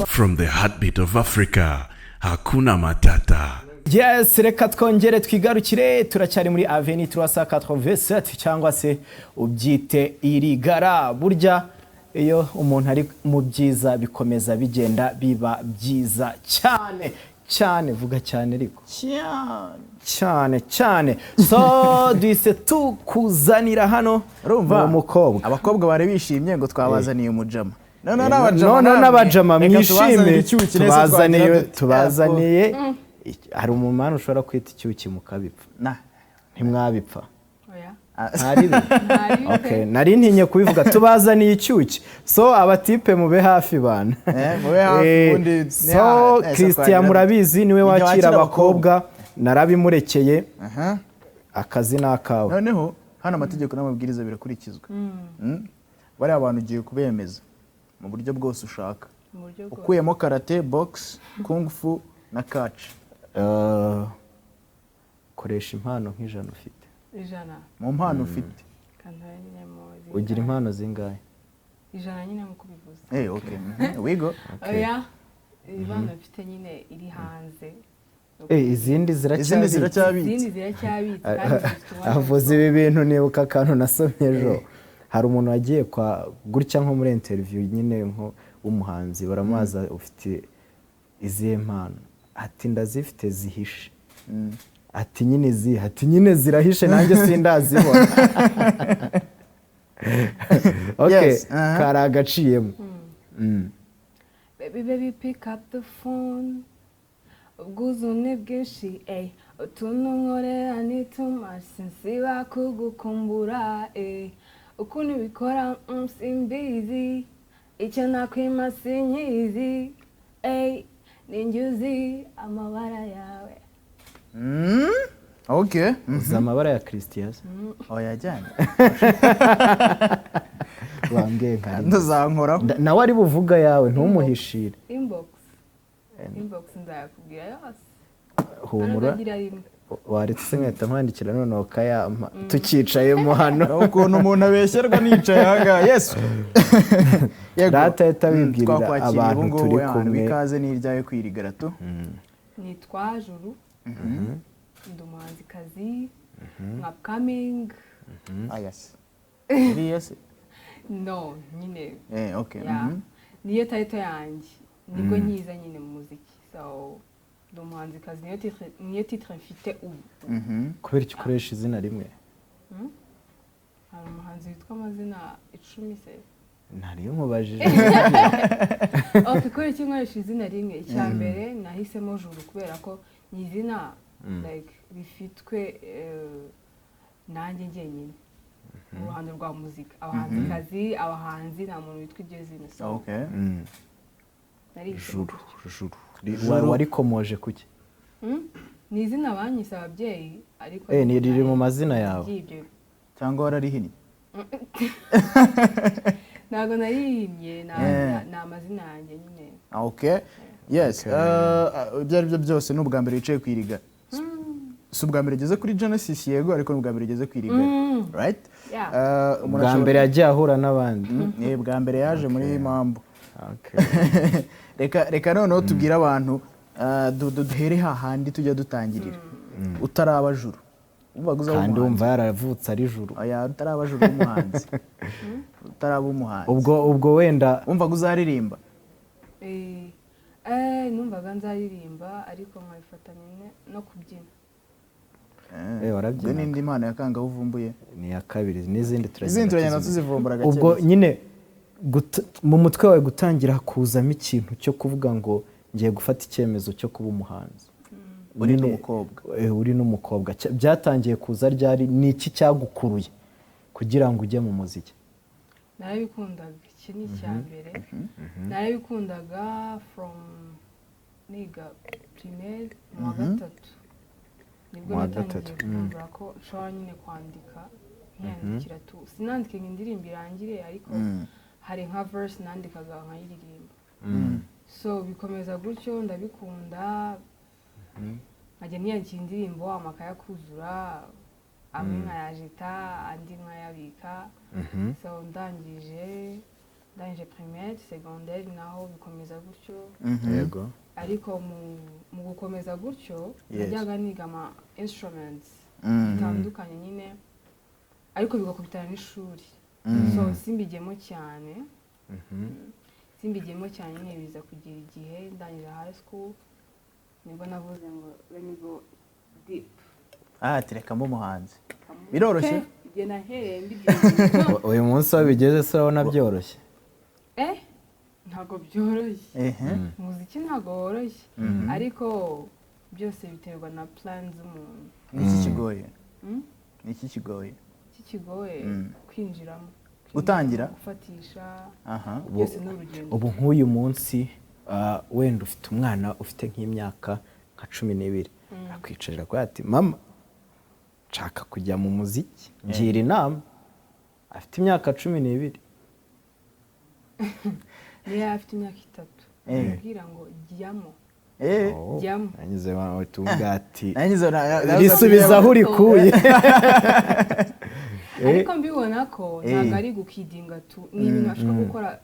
From the heartbeat of Africa, Hakuna Matata. Yes, reka twongere twigarukire. Turacyari muri Avenue 387, cyangwa se ubyite irigara. Burya iyo umuntu ari mu byiza, bikomeza bigenda biba byiza cyane cyane. Vuga cyane ariko. Cyane. Cyane cyane. So duhise tukuzanira hano Urumva uwo mukobwa. Abakobwa bari bishimye ngo twabazaniye umujama. Noneho n'abajama Noneho namwe, n'abajama reka mwishime. tubazanire icyuki, nese Tubazaniye twagira dute? Tubazaniye. Hari umumana ushobora kwita icyuki mukabipfa? Na. Ntimwabipfa? Oya. Ntaribi. Ntaribi pe. Okay, nari ntinye kubivuga. Tubazaniye icyuki, so abatipe mube hafi bana. Mube hafi, ubundi so ese Christian twagira murabizi, niwe Igihe wakira wakira abakobwa, narabimurekeye. Aha. Akazi ni akawe. Noneho hano amategeko n'amabwiriza birakurikizwa. Bariya bantu ugiye kubemeza mu buryo bwose ushaka, Mu buryo bwose. ukuyemo karate, box, kung fu na catch. Koresha impano nk'100 ufite. 100? Mu mpano ufite. Kantare nyine mu zingahe? Ugira impano zingahe? 100 nyine nk'uko ubivuze. Okay. Wigo. Oya, impano mfite nyine iri hanze. Izindi Izindi ziracyabitse. ziracyabitse. Izindi ziracyabitse kandi zifite umwanya. Avuze ibi bintu nibuka akantu nasomye ejo. Hari umuntu wagiye kwa gutya nko muri interview nyine, nko w'umuhanzi, baramubaza: "Ufite izihe mpano?" Ati: "Ndazifite zihishe." Ati: "Nyine izihe?" Ati: "Nyine zirahishe, nanjye sindazibona." Okay. Yes, aha. Kari agaciyemo. Baby, baby, pick up the phone. Ubwuzu ni bwinshi, ey. Utuntu nkorera ni too much, sinsiba kugukumbura, ey. Ukuntu ubikora, simbizi. Icyo nakwima sinkizi, ey. Ninjye uzi amabara yawe. Okay. Uzi amabara ya Christian? Oya, yajyanye. Wambwiye nka Ntuzankoraho. Nawe ari buvuga yawe, ntumuhishire. Inbox, inbox, nzayakubwira yose. Humura. Ntagira rimwe. Waretse se nkahita nkwandikira noneho ukayampa tukicayemo hano? Hari ukuntu umuntu abeshyerwa nicaye ahangaha, yesu. Yego. Data ahita wibwirira Twakwakiriye abantu ubu ngubu, turi abantu kumwe. Ikaze ni iryawe kwirigara tu. Nitwa Juru, ndi umuhanzikazi nka upcoming. Ah, yes, uriya se? No, nyine. Okay. Yeah. Niyo title yanjye, nibwo nkiza nyine mu muziki, so ndi umuhanzikazi, niyo titre mfite ubu. Kubera icyo ukoresha izina rimwe? Hari umuhanzi witwa amazina 10 se? Ntariyo nkubajije. Ok, kubera icyo nkoresha izina rimwe, icya mbere nahisemo Juru kubera ko ni izina like rifitwe nanjye njyenyine mu ruhando rwa muzika. Abahanzikazi, abahanzi, nta muntu witwa iryo zina, so narihisemo Juru. gutyo. Juru. Warikomoje kuki? Ni izina banyise ababyeyi, ariko Ni riri mu mazina yawe? By'ibyo. Cyangwa wararihinnye? Ntabwo narihimbye, ni amazina yanjye nyine. Okay, yes. Ibyo ari byo byose ni ubwa mbere wicaye ku iriga. Si ubwa mbere ugeze kuri Genesis, yego, ariko ni ubwa mbere ugeze ku iriga, right? Yeah. Umuntu Bwa mbere yagiye ahura n'abandi. Bwa mbere yaje muri Mambo. Okay. Reka noneho tubwire abantu, duhere hahandi tujya dutangirira. Utaraba Juru, wumvaga uzaba Kandi umuhanzi? wumva yaravutse ari Juru. Oya, utaraba Juru w'umuhanzi, utaraba umuhanzi. Ubwo wenda Wumvaga uzaririmba? Numvaga nzaririmba, ariko nkabifatanya no kubyina. Warabyinaga. Ubwo n'indi mpano ya kangaho uvumbuye. Ni iya kabiri, n'izindi Izindi turagenda tuzimenya. tuzivumbura gake Ubwo gake. nyine mu mutwe wawe gutangira kuzamo ikintu cyo kuvuga ngo ngiye gufata icyemezo cyo kuba umuhanzi. Uri Nyine, n'umukobwa. Uri n'umukobwa. Byatangiye kuza ryari? Ni iki cyagukuruye kugira ngo ujye mu muziki? Narabikundaga, iki ni icya mbere. Narabikundaga from niga primaire mu wa gatatu, nibwo Mu wa natangiye gatatu, kuvuga ko nshobora nyine kwandika, nkiyandikira tu. Sinandike ngo indirimbo irangire, ariko hari nka verse nandikaga nkayiririmba. So bikomeza gutyo, ndabikunda, nkajya niyandikira indirimbo, amakaye akuzura, amwe nkayajita, andi nkayabika. So ndangije Ndangije primaire, secondaire naho bikomeza gutyo. Ariko mu gukomeza gutyo, najyaga niga ama instruments bitandukanye nyine, ariko bigakubitana n'ishuri, so simbigemo cyane, simbigemo cyane nyine. Biza kugira igihe ndangiza high school, nibwo navuze ngo let me go deep. Ah, terekamo umuhanzi biroroshye. Igihe nahereye mbigiye. Uyu munsi aho bigeze se urabona byoroshye? Eh, ntabwo byoroshye. Umuziki ntabwo woroshye, ariko byose biterwa na plan z'umuntu. Ni iki kigoye? Mm? Ni iki kigoye? Iki kigoye? Kwinjiramo. Gutangira? Gufatisha. Aha. Byose ni urugendo. Ubu nk'uyu munsi, wenda ufite umwana ufite nk'imyaka nka 12, akwicarira kuri ati: "Mama, nshaka kujya mu muziki, ngira inama." Afite imyaka 12. Niyo yaba afite imyaka 3, amubwira ngo jyamo. Oh, Jyamo. nanyuze wawe tuvuga ati Nanjye risubiza aho urikuye. Ariko mbibona ko ntabwo ari gukidinga tu, ni ibintu ashaka gukora.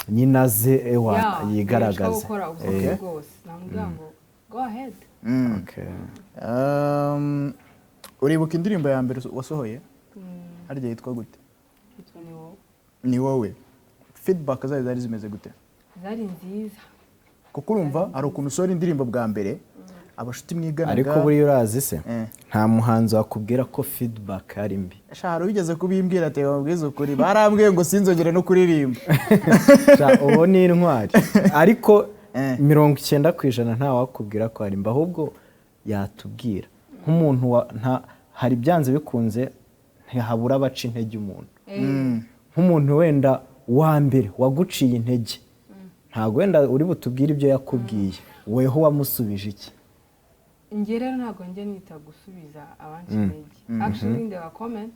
Nyina aze ewa Yeah, ibintu ashaka yigaragaze. gukora ubuzima bwose, namubwira ngo go ahead. Okay. Uribuka indirimbo ya mbere wasohoye? Harya yitwa gute? Yitwa Ni Wowe. Ni Wowe. Feedback zayo zari zimeze gute? Zari nziza. Kuko urumva hari ukuntu usohora indirimbo bwa mbere, abashuti mwiganaga. Ariko buriya urazi se, nta muhanzi wakubwira ko feedback ari mbi. Sha, hari uwigeze kubimbwira ati: "Bamubwize ukuri, barambwiye ngo sinzongere no kuririmba." Sha, ubu ni intwari, ariko 90% nta wakubwira ko ari mbi, ahubwo yatubwira nk'umuntu wa nta hari byanze bikunze ntihabura abaca intege umuntu, nk'umuntu wenda wa mbere waguciye intege. Ntabwo wenda uri butubwire ibyo yakubwiye, weho wamusubije iki? Njye rero ntabwo njya nita gusubiza abanca intege. Actually, ndeba comment,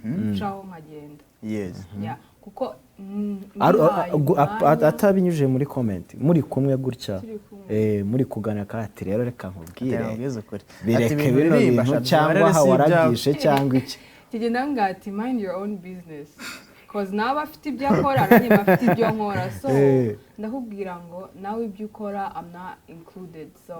ncaho nkagenda. Yeah, kuko nihaye umwanya. Atabinyujije muri comment, muri kumwe gutya, Turi kumwe. Muri kuganira kandi ati: "Rero reka nkubwire, Bamubwize ukuri." Ati, bireke "Ibintu bino uririmba, bintu sha, cyangwa byihorere aha si ibyawe." warabyishe cyangwa iki." Kigenda ngo ati: "Mind your own business," cause nawe afite ibyo akora, nanjye mba afite ibyo nkora, so ndakubwira ngo nawe ibyo ukora, I'm not included, so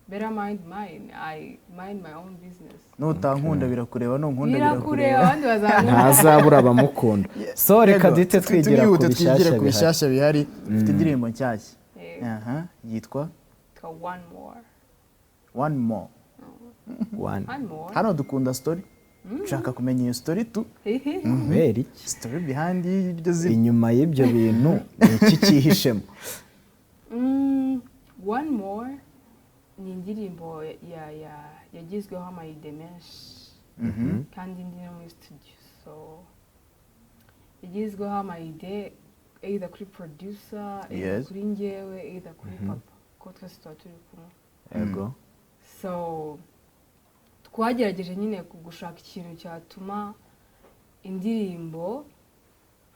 better mind mine, I mind my own business. Nutankunda birakureba, nunkunda birakureba. Birakureba. Abandi bazankunda. Ntazabura abamukunda, so reka Yego, duhite twigira ku twihute twigire bishyashya ku bihari. bishyashya bihari. Ufite indirimbo nshyashya. Yego. Aha, yitwa? Yitwa One More. One More. One. One More. Hano dukunda story, nshaka kumenya iyo story tu. Kubera iki? Story behind y'iryo zina. Inyuma y'ibyo bintu ni iki cyihishemo? One More ni indirimbo ya yagizweho ama idea menshi, kandi ndi no muri studio, so yagizweho ama idea either kuri producer, either kuri njyewe, either kuri papa, ko twese tuba turi kumwe. So twagerageje nyine gushaka ikintu cyatuma indirimbo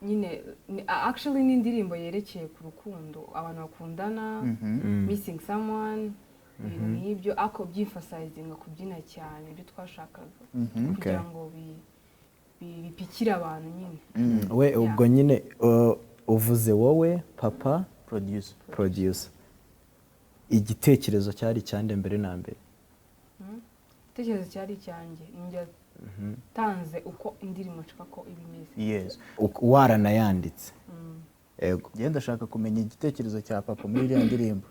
nyine actually ni indirimbo yerekeye ku rukundo, abantu bakundana, missing someone, ibintu nk'ibyo, ariko byemphasizinga kubyina cyane, ibyo twashakaga kugira ngo bipikire abantu nyine. We ubwo nyine uvuze wowe, papa, producer. Producer. Igitekerezo cyari icyande mbere na mbere? Igitekerezo cyari icyanjye, njye tanze uko indirimbo nshaka ko iba imeze. Waranayanditse, yego. Njye ndashaka kumenya igitekerezo cya papa muri iriya ndirimbo,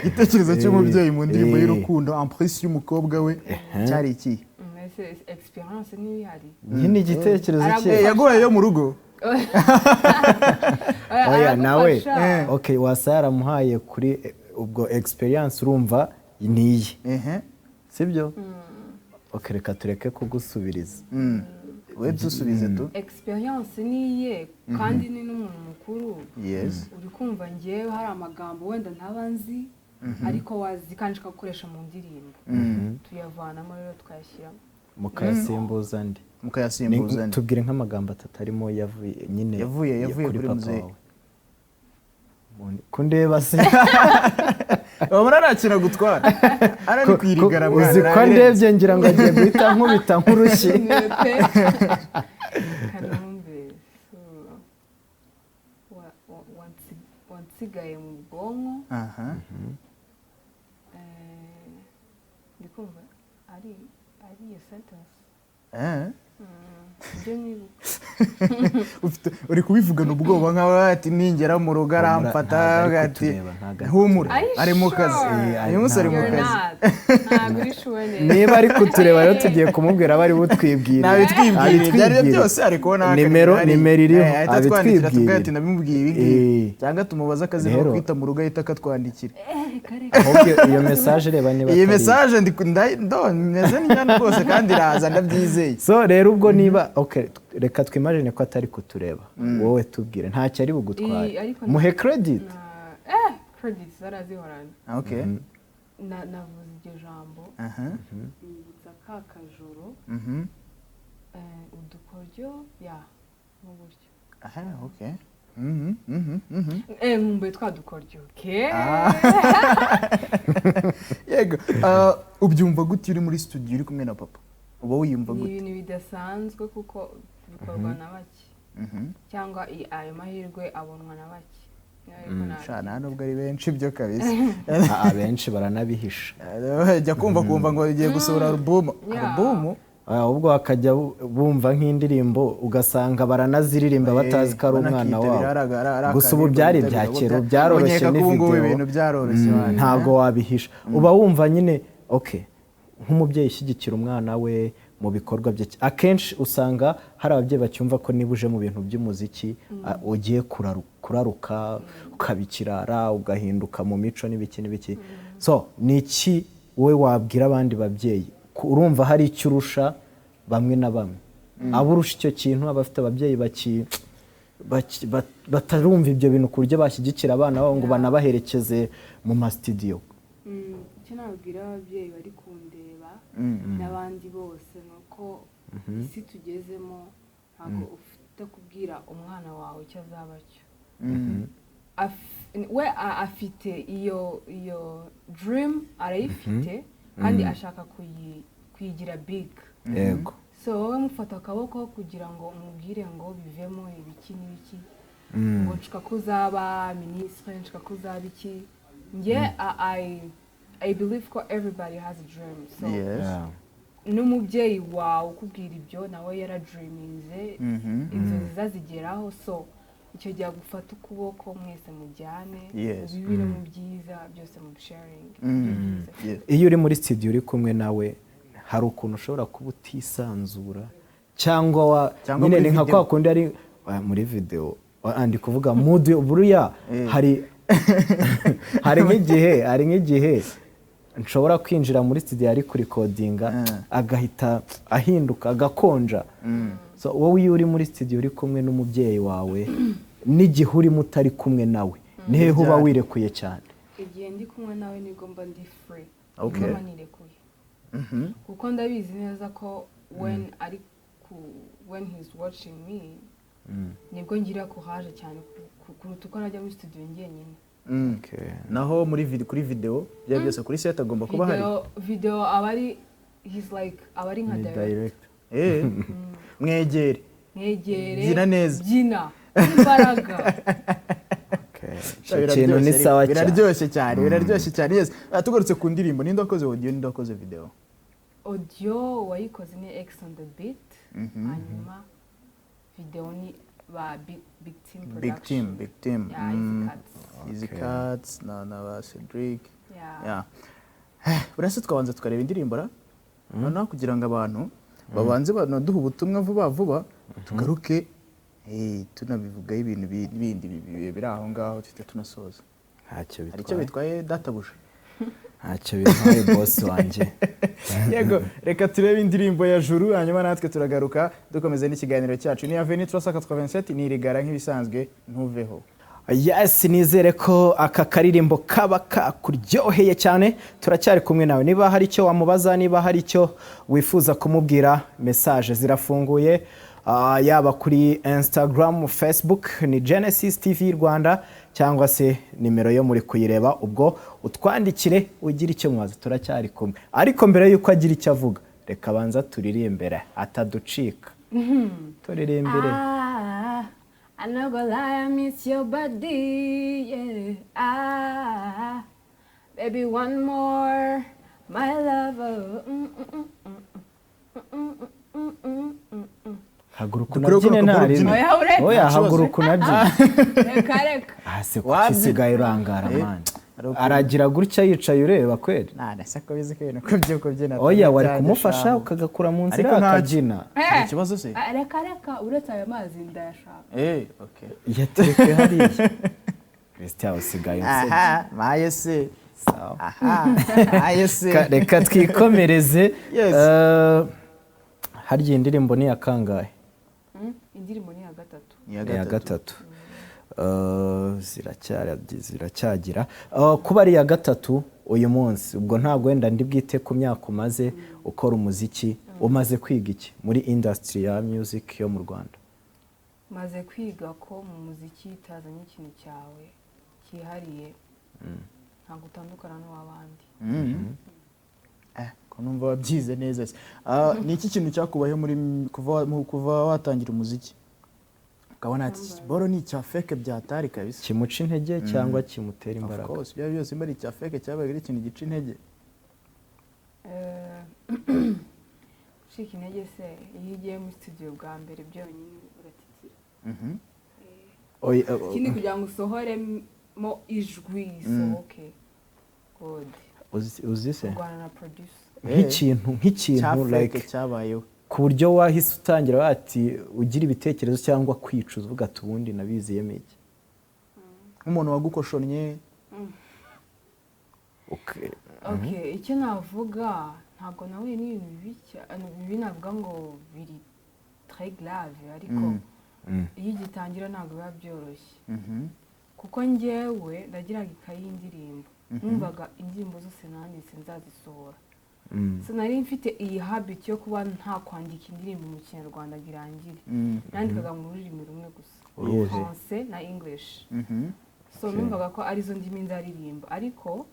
igitekerezo cy'umubyeyi mu ndirimbo y'urukundo, en plus y'umukobwa we, cyari ikihe? Ese experience niba ihari. Nyine igitekerezo cye. Yaguhaye yo mu rugo. Oya, Oya nawe. aragufasha. Okay, wasa yaramuhaye kuri ubwo experience, urumva niye, sibyo? Okay, reka tureke kugusubiriza. We dusubize tu. Experience niye, kandi ni n'umuntu mukuru. Uri kumva, ngewe hari amagambo wenda ntaba nzi, ariko wazi kandi nshaka gukoresha mu ndirimbo, tuyavanamo rero tukayashyiramo. Mukayasimbuza andi. Mukayasimbuza andi. Tubwire nk'amagambo atatu arimo yavuye nyine Yavuye kuri kuri papa muzehe. wawe. Kundeba se? Babona nta kintu agutwara, ara ni kwirigara mwana. Uzi ko ndebye ngira ngo agiye guhita nkubita nk'urushyi. Pe, kanumve. Wansigaye mu bwonko. Ndi kumva ari iyo sentence. Ibyo nibuka. Uri kubivugana ubwoba nkaho ati ningera mu rugo aramfata. Ntabwo ari ati kutureba, ntabwo ari humura, Are you ari mu kazi. sure? Uyu munsi ari mu You're kazi. not. Ntabwo uri sure neza. Niba ari kutureba rero, tugiye kumubwira aba ari butwibwire. Nabitwibwire, ibyo ari byo byose ari kubona. Nimero iriho, ahita atwandikira tubwira ati abitwibwire. Nabimubwiye ibi ngibi, cyangwa tumubaze akazi no Rero- kwita mu rugo, ahita akatwandikira. Reka. Ahubwo iyo message, reba niba Iyi atari message meze n'inyana rwose kandi iraza, ndabyizeye. So rero ubwo niba, okay, reka twimagine ko atari kutureba, wowe tubwire, ntacyo ari bugutware. Iyi, ariko Muhe credit. Credit zarazihorana. Navuze iryo jambo, nibutsa ka kajoro, udukoryo ya n'uburyo. Aha, okay. Mhm, mhm, mhm. Nkumbuye twa dukoryo, okay. Yego. Ubyumva gute iyo uri muri studio uri kumwe na papa? Uba wiyumva Ni gute? ibintu bidasanzwe kuko bikorwa na bake, cyangwa ayo mahirwe abonwa na bake. Ariko Sha, nta nubwo ari benshi byo kabisa. Abenshi baranabihisha. Jya kumva ngo ugiye gusohora alubumu. Alubumu. Ahubwo bakajya bumva nk'indirimbo, ugasanga baranaziririmba batazi ko ari umwana wabo. Gusa ubu byari ibya kera, ubu byaroroshye. Nkeka ko ubu ngubu Ni video. ibintu byaroroshye, man. Ntabwo wabihisha, uba wumva nyine, okay, nk'umubyeyi ushyigikira umwana we mu bikorwa bye. Akenshi usanga hari ababyeyi bacyumva ko niba uje mu bintu by'umuziki, ugiye kuraruka ukaba ikirara, ugahinduka mu mico n'ibiki n'ibiki. So ni iki wowe wabwira abandi babyeyi? Urumva hari icyo urusha bamwe na bamwe, abo urusha icyo kintu, abafite ababyeyi batarumva ibyo bintu ku buryo bashyigikira abana babo ngo banabaherekeze mu masitidiyo? Icyo nabwira ababyeyi bari kundeba n'abandi bose ni uko isi tugezemo ntabwo ufite kubwira umwana wawe icyo azaba cyo. We afite iyo dream, arayifite kandi ashaka kuyigira big. So wowe mufata akaboko kugira ngo umubwire ngo bivemo ibiki n'ibiki, ngo nshaka ko uzaba minisitiri, nshaka ko uzaba iki. Njye I believe ko everybody has a dream, so n'umubyeyi wawe ukubwira ibyo nawe yaradreaminze, inzozi zazigeraho. So icyo gihe agufata ukuboko, mwese mujyane, bibi no mu byiza byose mu sharing. Iyo uri muri studio uri kumwe nawe, hari ukuntu ushobora kuba utisanzura cyangwa wa Cyangwa nyine muri ni nka video. kwa kundi ari muri video, ndi kuvuga mood buriya. Hari nk'igihe nshobora kwinjira muri studio ari kurikodinga, agahita ahinduka, agakonja. So wowe iyo uri muri studio uri kumwe n'umubyeyi wawe n'igihe urimo utari kumwe nawe, ni hehe uba wirekuye cyane? Igihe ndi kumwe nawe nibwo mba ndi free, nibwo mba nirekuye, kuko ndabizi neza ko when ari ku when he's watching me, nibwo ngira courage cyane kuruta uko najya muri studio njyenyine. Naho muri kuri video byaba byose, kuri set agomba kuba hari? Video aba ari, he's like, aba ari nka Ni director. Direct. Mwegere. Mwegere. Byina neza. Byina imbaraga. Icyo kintu ni Biraryoshye, sawa cyane. Biraryoshye cyane, biraryoshye cyane, yes. Tugarutse ku ndirimbo, ninde wakoze audio, ninde wakoze video? Audio wayikoze ni X on the beat, hanyuma video ni ba Big Team Big Production. Team, Big Team. Yeah, Easy Cuts. Easy Cuts na ba Cedric. Yeah. Yeah. Buriya se twabanza tukareba indirimbo ra, noneho kugira ngo abantu babanze banaduhe ubutumwa vuba vuba, tugaruke, tunabivugaho ibintu bindi biri aho ngaho, tuhite tunasoza? Ntacyo Hari icyo bitwaye. bitwaye, databuja? Ntacyo bitwaye, boss wanjye. Yego, reka turebe indirimbo ya Juru, hanyuma natwe turagaruka dukomeza n'ikiganiro cyacu. Ni Avenue 387, ni Irigara nk'ibisanzwe, ntuveho. Yes, nizere ko aka karirimbo kaba kakuryoheye cyane. Turacyari kumwe nawe. Niba hari icyo wamubaza, niba hari icyo wifuza kumubwira, message zirafunguye, yaba kuri Instagram, Facebook ni Genesis TV Rwanda, cyangwa se nimero yo muri kuyireba. Ubwo utwandikire ugire icyo mubaza, turacyari kumwe. Ariko mbere y'uko agira icyo avuga, reka abanza turirimbere ataducika, turirimbire. Ah, I no go lie, I miss your body, yeah. Ah, baby, one more, my lover. Mm, mm, mm, mm, mm, mm, mm, mm, mm. Haguruka Dukore unabyine ukuntu nta rimwe. ubyina. Oya, uretse. Oya, haguruka unabyine. Reka reka. Ah, se kuki Wabyina. usigaye urangara Eh, man? hari ukuntu- Aragira gutya yicaye ureba kweli. Nta nasa ko bizi ko ibintu kubyo kubyina Oya, wari atari kumufasha ibyanjye, ukagakura mu nzira Ariko ntacyo. akabyina. Hari ikibazo se? Ah, reka reka, uretse aya mazi ndayashaka. Eh, okay. Yatereke hariya. Christian, usigaye unsebya. Aha, maye se. Sawa. Aha, maye se. Reka twikomereze. Yes. Harya iyi ndirimbo ni iya kangahe? Indirimbo ni iya gatatu. Ni iya Iya gatatu. Ziracyagira. Kuba ari iya gatatu uyu munsi, ubwo ntabwo wenda ndi bwite ku myaka umaze ukora umuziki, umaze kwiga iki muri industry ya music yo mu Rwanda? Maze kwiga ko mu muziki utazanye ikintu cyawe cyihariye, ntabwo utandukana n'uw'abandi. Ko numva wabyize neza se. Ah, ni iki kintu cyakubayeho muri kuva watangira umuziki, ukabona ati iki boro ni icya fake byatari kabisa? Kimuca intege cyangwa kimutera Of imbaraga? course, byaba byose mba ari icya fake cyabaye ari ikintu gica intege. Gucika intege se, iyo ugiye muri studio bwa mbere byonyine uratitira. Oya, Ikindi, kugira ngo usohoremo ijwi risohoke, God, uzi se kurwana na producer. Nk'ikintu Cya nk'ikintu fake like cyabayeho ku buryo wahise utangira wati ugira ibitekerezo cyangwa kwicuza, uvuga ati ubundi nabiziyemo iki? Nk'umuntu wagukoshonnye. Okay. Okay, icyo navuga, ntabwo nahuye n'ibintu bibi cyane, bibi navuga ngo biri très grave, ariko iyo ugitangira ntabwo biba byoroshye, kuko njyewe nagiraga ikayi y'indirimbo, numvaga indirimbo zose nanditse nzazisohora. So nari mfite iyi habit yo kuba nta kwandika indirimbo mu Kinyarwanda ngo irangire. Nandikaga mu rurimi rumwe gusa. Uruhe? Français na English. So numvaga ko arizo ndimi nzaririmba, ariko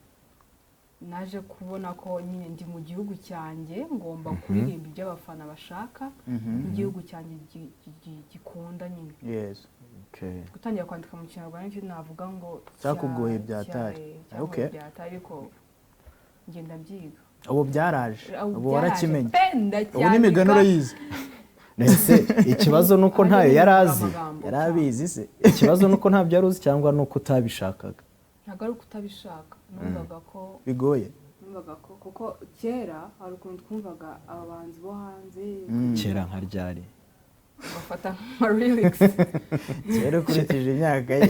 naje kubona ko nyine ndi mu gihugu cyanjye, ngomba kuririmba ibyo abafana bashaka n'igihugu cyanjye gikunda nyine. Okay. Gutangira kwandika mu Kinyarwanda nicyo navuga ngo Cyakugoye byatari. Cyangoye byatari, ariko ngenda mbyiga. Ubu byaraje? Ubu Ubu warakimenye? byaraje pe, ndacyandika. Ubu n'imigani urayizi? Ese ikibazo ni uko ntayo yari azi? Amagambo. Yari abizi se? Ikibazo ni uko ntabyo yari uzi cyangwa ni uko utabishakaga? Ntabwo ari uko utabishaka, numvaga ko Bigoye. Numvaga ko, kuko kera hari ukuntu twumvaga aba bahanzi bo hanze Kera nka ryari? bafata nka lyrics. Kera ukurikije imyaka ye.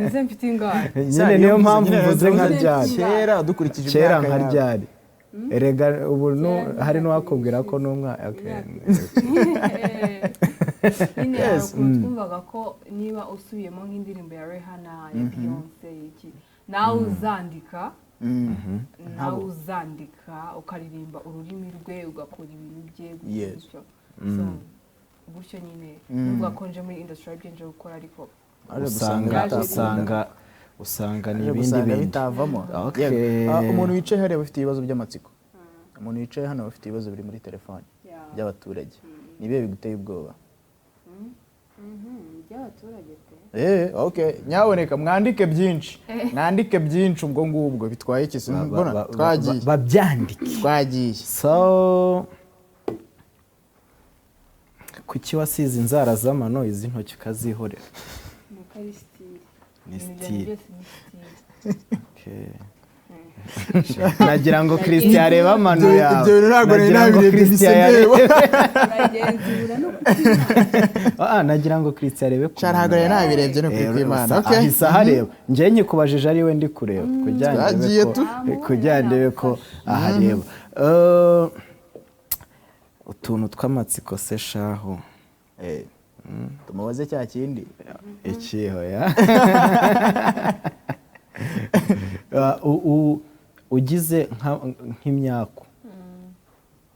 Uzi mfite ingahe? Nyine niyo mpamvu mvuze nka ryari. Kera dukurikije Kera imyaka nka yawe. ryari erega? Ubu Kera hari imyaka n'uwakubwira ko ishize. n'umwana, okay. Nyine hari ukuntu twumvaga ko niba usubiyemo nk'indirimbo ya Rihanna, ya Beyonce, iki, nawe uzandika, nawe uzandika ukaririmba ururimi rwe, ugakora ibintu bye gutyo. Gutyo. So gutyo nyine numvaga ko nje muri industry aribyo nje gukora, ariko Aje Usanga gusanga bitakunda. usanga ni Aje ibindi gusanga bindi. bitavamo. Okay. Yego. Ah, umuntu wicaye hariya bafite ibibazo by'amatsiko, umuntu wicaye hano bafite ibibazo biri muri telefone by'abaturage. Ni ibihe biguteye ubwoba? By'abaturage pe. Eh, okay. Nyaboneka mwandike byinshi. Mwandike byinshi, ubwo ngubwo bitwaye iki se? Mbona twagiye. Babyandike. Twagiye. So kuki wasize inzara z'amano, izi ntoki ukazihorera? Ni uko ari style. Ni Ibintu byanjye style. byose ni style. Okay. Nagira ngo Christian arebe amano yawe. Ibyo bintu ntabwo nari Nagira ngo nabirebye, Christian bise arebe. Uragenzura no Ah, nagira ngo Christian arebe ku Sha, ntabwo mano nari yawe. nabirebye, ni ukuri kw'Imana. Okay. Ahise ahareba. Njyewe nyikubajije ari we ndi kureba kugira ngo ndebe Twagiye ko tu. kugira ngo ndebe ko ahareba. Utuntu tw'amatsiko se shaho? Eh, tumubaze cya kindi. Ikiho ya ugize nk'imyaku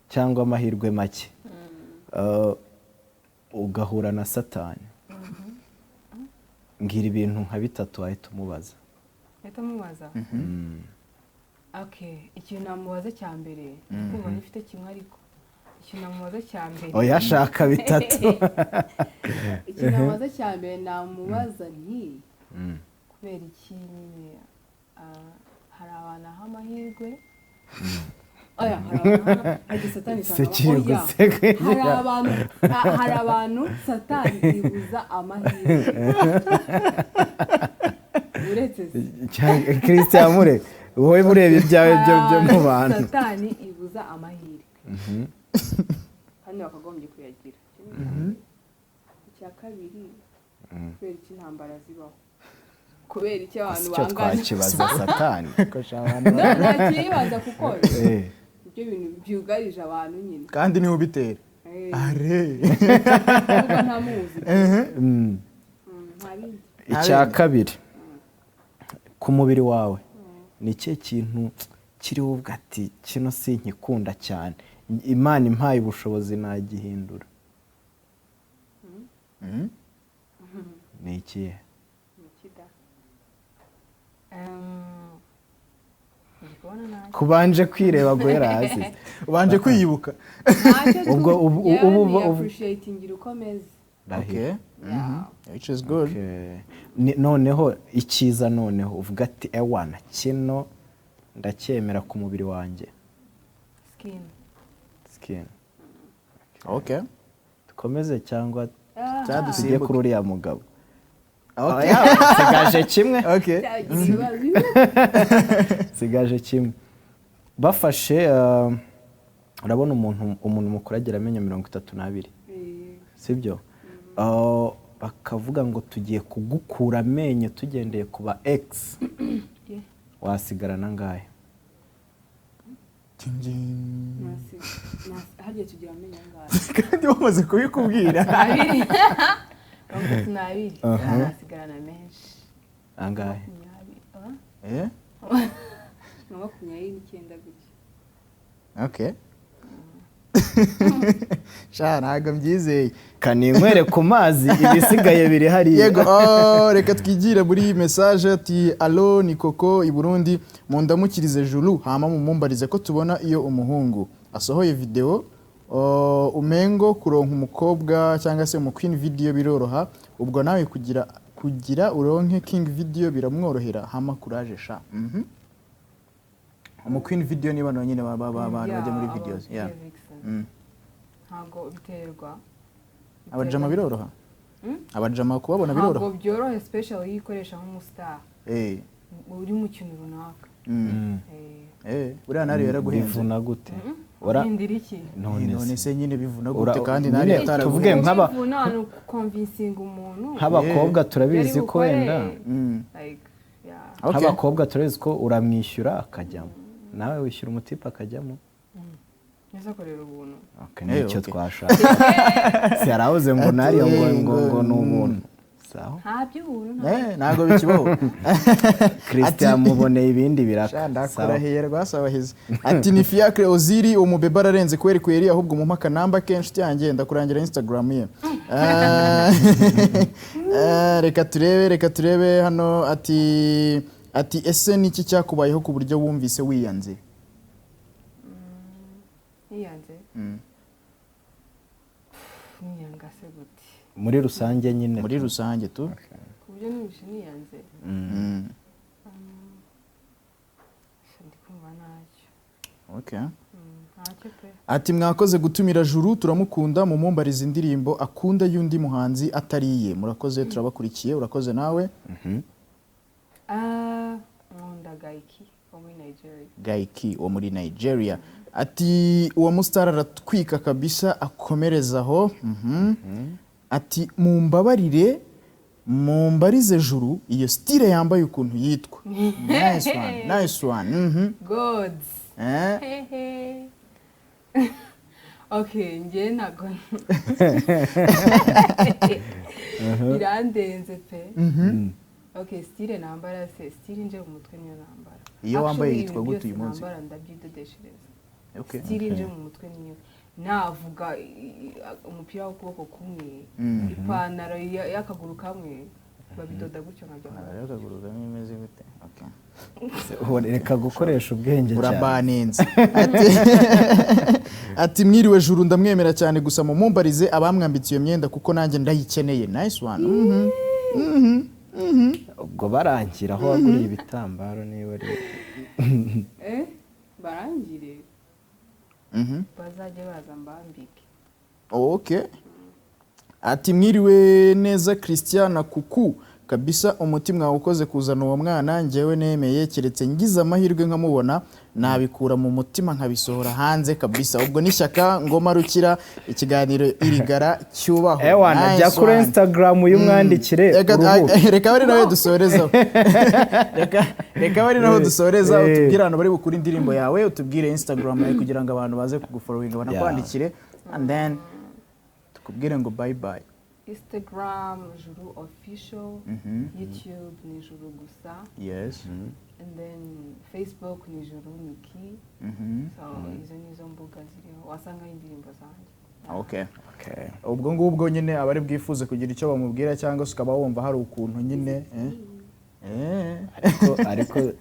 cyangwa amahirwe make, ugahura na Satani, mbwira ibintu nka bitatu wahita umubaza. Ahita mubaza? Okay, ikintu namubaza cya mbere, kumva nifite kimwe, ariko Ikintu namubaza cya mbere, Oya, shaka bitatu. ikintu namubaza cya mbere, namubaza nti kubera iki nyine hari abantu aha amahirwe, oya, hari abantu aha satani Se kiri oya, guseka. Hari abantu satani ibuza amahirwe, uretse se Christian, mure wowe ureba ibyawe byo mu bantu. Satani ibuza amahirwe kandi bakagombye kuyagira. Icyo ni icya mbere. Icya kabiri, kubera iki intambara zibaho? Kubera iki abantu Icyo bangana? twakibaza satani? No, ntakibaza kuko ibyo bintu byugarije abantu nyine. Kandi niwe ubitera. Are. Nubwo ntamuzi. Nta bindi. Icya kabiri, ku mubiri wawe ni ikihe kintu kiriho uvuga ati kino sinkikunda cyane, Imana impaye ubushobozi nagihindura? Ni ikihe? Ni ikida. Ndi kubona ntacyo. Kubanje kwireba guhera hasi. Ubanje kwiyibuka. Ntacyo. Ubwo Yewe, appreciating uko ameze. Okay. Yeah. Which is good. Okay. Noneho icyiza, noneho uvuga ati ewana, kino ndacyemera ku mubiri wanjye. Skin. Skin. Okay. Dukomeze cyangwa Cyadusimbuke. tujye kuri uriya mugabo? Okay. Oya, nsigaje kimwe. Okay. Cyagira ibibazo. Nsigaje kimwe. Bafashe urabona umuntu mukuru agira amenyo 32, sibyo? Bakavuga ngo tugiye kugukura amenyo tugendeye ku ba ex, Yeah. wasigarana angahe? Harya tugira amenyo angahe? Kandi bamaze kubikubwira. Abiri, 32. Nasigarana menshi. Angahe? 20, ah? Eh? Nka 29 gutya. Okay. Sha, ntabwo mbyizeye. Kaninywere ku mazi, ibisigaye biri hariya. Yego, oh, reka twigire muri message. Ati allo, ni Koko i Burundi, mundamukirize Juru, hama mumumbarize ko tubona iyo umuhungu asohoye video, oh, umengo kuronka umukobwa cyangwa se umu queen video biroroha, ubwo nawe kugira uronke king video biramworohera? Hama courage sha. Umu queen video niba nyine abantu bajya muri Yeah, videos. aba Yeah. vixen. Ntabwo biterwa. Abajama biroroha? Mm? Abajama kubabona Ntabwo biroroha? byoroha, especially iyo ukoresha nk'umustar uri mu kintu runaka. Eh, uriya nari yaraguhenze. Bivuna gute? Hindira iki? None None se se nyine bivuna gute kandi nyine nari yataraguhenze? tuvuge Bivuna ni uguconvincinga umuntu nk'abakobwa turabizi yari ko bukore, wenda like, yeah. Okay. Nk'abakobwa turabizi ko uramwishyura akajyamo, nawe wishyura umutipe akajyamo. Neza, akorera ubuntu. Okay, nicyo okay. twashaka. Si yaravuze ngo nariyo ngo ni ubuntu, sawa. Nta by'ubuntu, nta. Eh, ntabwo bikibaho. Christian muboneye ibindi biraka. Sha, Sawa. ndakurahiye rwasabahize. Ati ni Fiacre Oziri, umubebe ararenze kweri kweri, ahubwo mumpa akanamba ke inshuti yanjye, ndakurangira Instagram ye. Reka turebe hano. Ati ese niki cyakubayeho ku buryo wumvise wiyanze? Niyanze? Niyanga se gute? Muri rusange nyine. Muri rusange tu. Ku buryo numvise niyanze? Sha, ndi kumva ntacyo. Okay. Ntacyo pe. Ati mwakoze gutumira Juru, turamukunda, mumumbariza indirimbo akunda y'undi muhanzi atariye. Murakoze, turabakurikiye. Urakoze nawe. Ah, nkunda Gaiki wo muri Nigeria. Gaiki wo muri Nigeria. Ati uwo mustar aratwika kabisa, akomereza aho. Ati mumbabarire mumbarize Juru iyo style yambaye ukuntu yitwa. Nice one, nice one. Gods. Eh? Hehe, okay, njye ntabwo birandenze pe. Okay, style nambara se, style nje mu mutwe niyo nambara. Iyo wambaye Actually, yitwa ibintu gute uyu byose munsi? nambara ndabyidodeshereza. Okay. Style nje mu mutwe niyo navuga umupira w'ukuboko kumwe, ipantaro y'akaguru kamwe. Babidoda gutyo nkajya nkora. Rero akaguru kamwe imeze gute? Okay. Reka gukoresha ubwenge cyane. Urabaninze. Ati mwiriwe Juru, ndamwemera cyane, gusa mumumbarize abamwambitse iyo myenda kuko nanjye ndayikeneye. Nice one. Ubwo barangira aho waguriye ibitambaro niba ari Barangire, bazajye baza mbambike. Okay. Ati mwiriwe neza Christian na Kuku, kabisa umuti mwawukoze kuzana uwo mwana. Njyewe nemeye keretse ngize amahirwe nkamubona, nabikura mu mutima nkabisohora hanze kabisa. Ubwo n'ishyaka ngoma rukira ikiganiro irigara cyubaho. Ewana, Nice jya kuri one. Instagram uyumwandikire uruhuke. Reka bari nawe dusorezaho, reka bari naho dusoreza. Utubwire ahantu bari bukure indirimbo yawe, utubwire Instagram yawe kugira ngo abantu baze kugufollowinga, banakwandikire, and then tukubwire ngo bye bye. Instagram Juru Official, YouTube ni Juru gusa, and then Facebook ni Juru Niki. So izo nizo mbuga ziriho wasangaho indirimbo zanjye. Okay. Okay. Ubwo ngubwo nyine abari bwifuze kugira icyo bamubwira cyangwa se ukaba wumva hari ukuntu nyine Ariko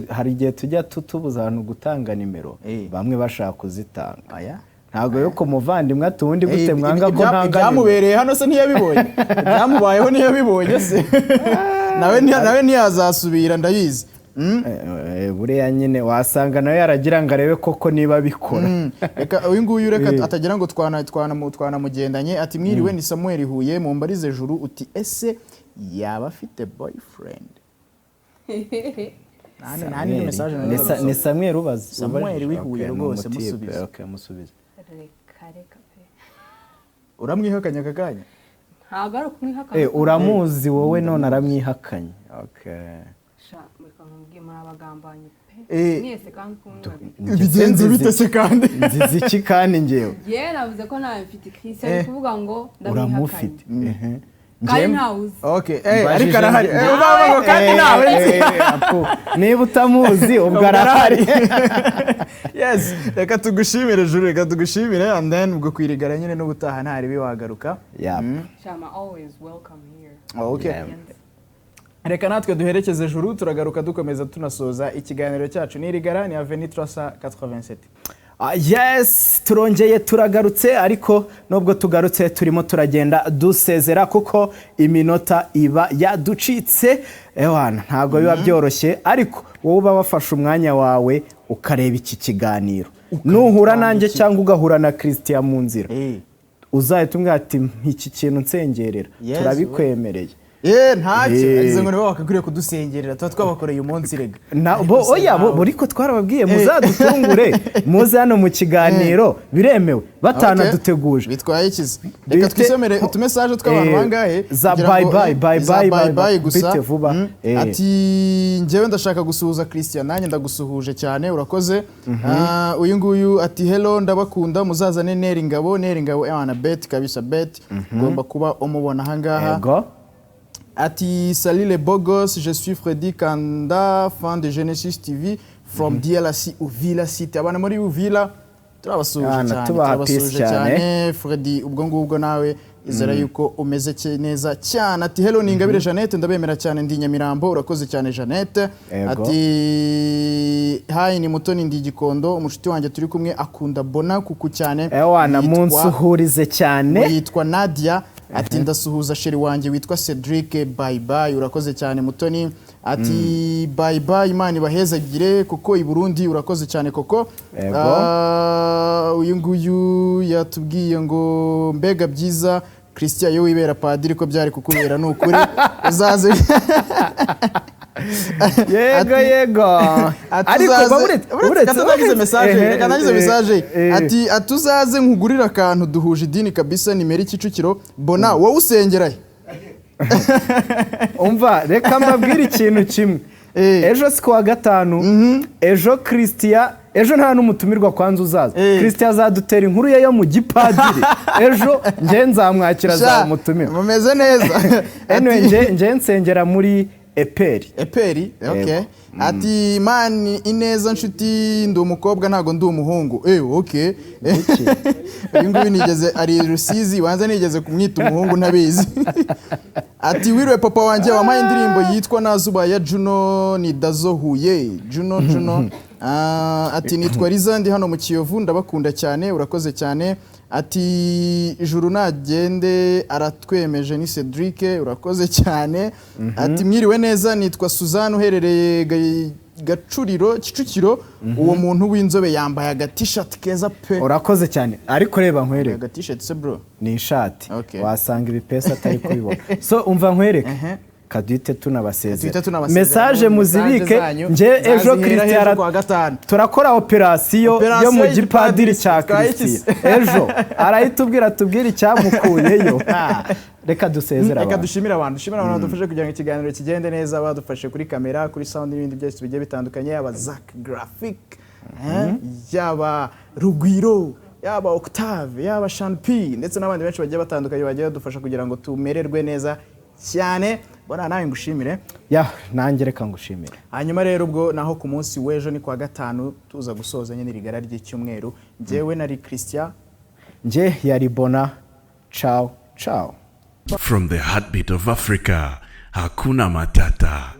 hari igihe tujya tubuza abantu gutanga nimero, bamwe bashaka kuzitanga. Aya. Ntabwo yo ku muvandimwe ati ubundi gute mwanga ko ntanga nimero? Ibyamubereye hano se ntiyabibonye? Ibyamubayeho ntiyabibonye se? Nawe ntiyazasubira, ndabizi. Buriya nyine wasanga nawe yaragira ngo arebe koko niba bikora. Reka uyu nguyu, reka atagira ngo twanamugendanye. Ati mwiriwe, ni Samuel Huye, mumbarize Juru uti ese yaba afite boyfriend? Nta n'indi message Ni nari. Samuel ubaza. Samuel Ubajije. w'i Huye. Okay, ni Rwose umutipe. musubize. Okay, musubize. Reka reka pe. Uramwihakanya aka kanya? Ntabwo ari ukumwihakana. Uramuzi wowe none aramwihakanye, okay. Sha, reka nkubwiye, muri abagambanyi pe. Mwese kandi kumwe babiri. Bigenze bite se kandi? Nziza iki kandi njyewe? Yewe, navuze ko nawe mfite Christian, ari kuvuga ngo ndamwihakanye. Uramufite. Ehe. Kandi ntawe uzi. Okay, Mbajije ariko arahari. Ubavuga ngo kandi nawe nzi. Apu, niba utamuzi ubwo arahari. Yes, reka tugushimire Juru, reka tugushimire, and then ubwo kwirigara nyine n'ubutaha ntaribi wagaruka. Yap. Shama, always welcome here. Okay. Yeah. Reka natwe duherekeze Juru, turagaruka dukomeza tunasoza ikiganiro cyacu n'irigara ni Avenue 387. Yes, turongeye turagarutse, ariko nubwo tugarutse turimo turagenda dusezera kuko iminota iba yaducitse. Ewana, ntabwo biba byoroshye, ariko wowe uba wafashe umwanya wawe ukareba iki kiganiro, nuhura nanjye cyangwa ugahura na Christian mu nzira, uzahita umbwira ati iki kintu nsengerera. Yes, Turabikwemereye. Ntacyo. Agize ngo nibo bakakwiriye kudusengerera, tuba twabakoreye umunsi rega. Na, bo, oya, bo, ariko twarababwiye muzadutungure, muze hano mu kiganiro, biremewe batanaduteguje. Bitwaye ikizi? Reka twisomere utumessage tw'abantu bangahe za kugira bye ngo, bye, bye za bye, bye bye bye bye, gusa. bite vuba. Ati njyewe ndashaka gusuhuza Christian. Nanjye ndagusuhuje cyane, urakoze. Uyu nguyu ati hello, ndabakunda, muzazane Neri Ngabo. Neri Ngabo, ewana, bet kabisa, bet ugomba kuba umubona ahangaha. Yego. Ati salut les beaux gosses, je suis Freddy Kanda, fan de Genesis TV from DRC Uvila City. Abana muri Uvila turabasuhuje Abana, cyane, tubaha turabasuhuje peace cyane. Cyane Freddy, ubwo ngubwo nawe izera yuko umeze neza cyane. Ati hello, ni Ingabire Jeannette, ndabemera cyane, ndi Nyamirambo. Urakoze cyane Jeannette. Yego. Ati hi, ni Mutoni, ndi Gikondo, umushuti wanjye turi kumwe akunda Bona kuku cyane. Ewana, munsuhurize cyane. Yitwa Nadia. Ati ndasuhuza chéri wanjye witwa Cedric, bye bye. Urakoze cyane Mutoni. Ati bye bye, Imana ibahezagire kuko i Burundi. Urakoze cyane koko. Yego. Uyu nguyu yatubwiye ngo mbega byiza Christian, iyo wibera padiri ko byari kukubera, ni ukuri uzaze. Yego yego. Ati Ariko uretse reka ntangize message, reka ntangize message. Ati atuzaze nkugurire akantu, duhuje idini kabisa, ni Meri Kicukiro. Bona wowe usengera he? Umva, reka mbabwire ikintu kimwe. Ejo si kuwa gatanu? Ejo Christian, ejo nta n'umutumirwa kwanza uzaza. Christian azadutera inkuru ye yo mu gipadiri ejo, njye nzamwakira, Sha, azamutumira. Mumeze neza. Anyway, nje nsengera muri Eperi. Eperi, okay. Yego. Ati: "Man, ineza nshuti, ndi umukobwa, ntabwo ndi umuhungu." Okay, uyu nguyu nigeze, ari Rusizi, wanza nigeze kumwita umuhungu ntabizi. Ati: "Wiriwe papa wanjye, wampaye indirimbo yitwa Nazuba ya Juno, ni Dazo Huye." Juno, Juno. Ah, ati: "Nitwa Riza, ndi hano mu Kiyovu, ndabakunda cyane." Urakoze cyane. Ati: "Juru nagende aratwemeje." Ni Cedric, urakoze cyane. Ati: "Mwiriwe neza, nitwa Suzanne uherereye Gacuriro, Kicukiro. Uwo muntu w'inzobe yambaye agatishati keza pe." Urakoze cyane, ariko reba nkwereke. Agatishati se, bro? Ni ishati. Wasanga ibipesi atari kubibona. So umva nkwereke, kaduhite tunabasezera. Duhite tunabasezera. Message muzibike. Message zanyu Nje ejo nzazihera Christian ejo kuwa gatanu. Turakora operasiyo Operasiyo yo mu y'igipadiri gipadiri cya twayikise. Christian. Ejo arahita ubwira, tubwire icyamukuyeyo. Ha, reka dusezere Reka abantu. dushimire abantu badufashe kugira ngo ikiganiro kigende neza, badufashe kuri kamera, kuri sound n'ibindi byose bigiye bitandukanye, yaba Zack Graphic, yaba Rugwiro, yaba Octave, yaba Shanpi, ndetse n'abandi benshi bagiye batandukanye bagiye badufasha kugira ngo tumererwe neza cyane. Bona nawe ngushimire. Ya, nanjye reka ngushimire. Hanyuma rero ubwo naho ku munsi w'ejo ni kwa gatanu, tuza gusoza nyine irigara ry'icyumweru. Njyewe nari Christian. Nje yari Bona. Ciao ciao. From the heartbeat of Africa, Hakuna Matata.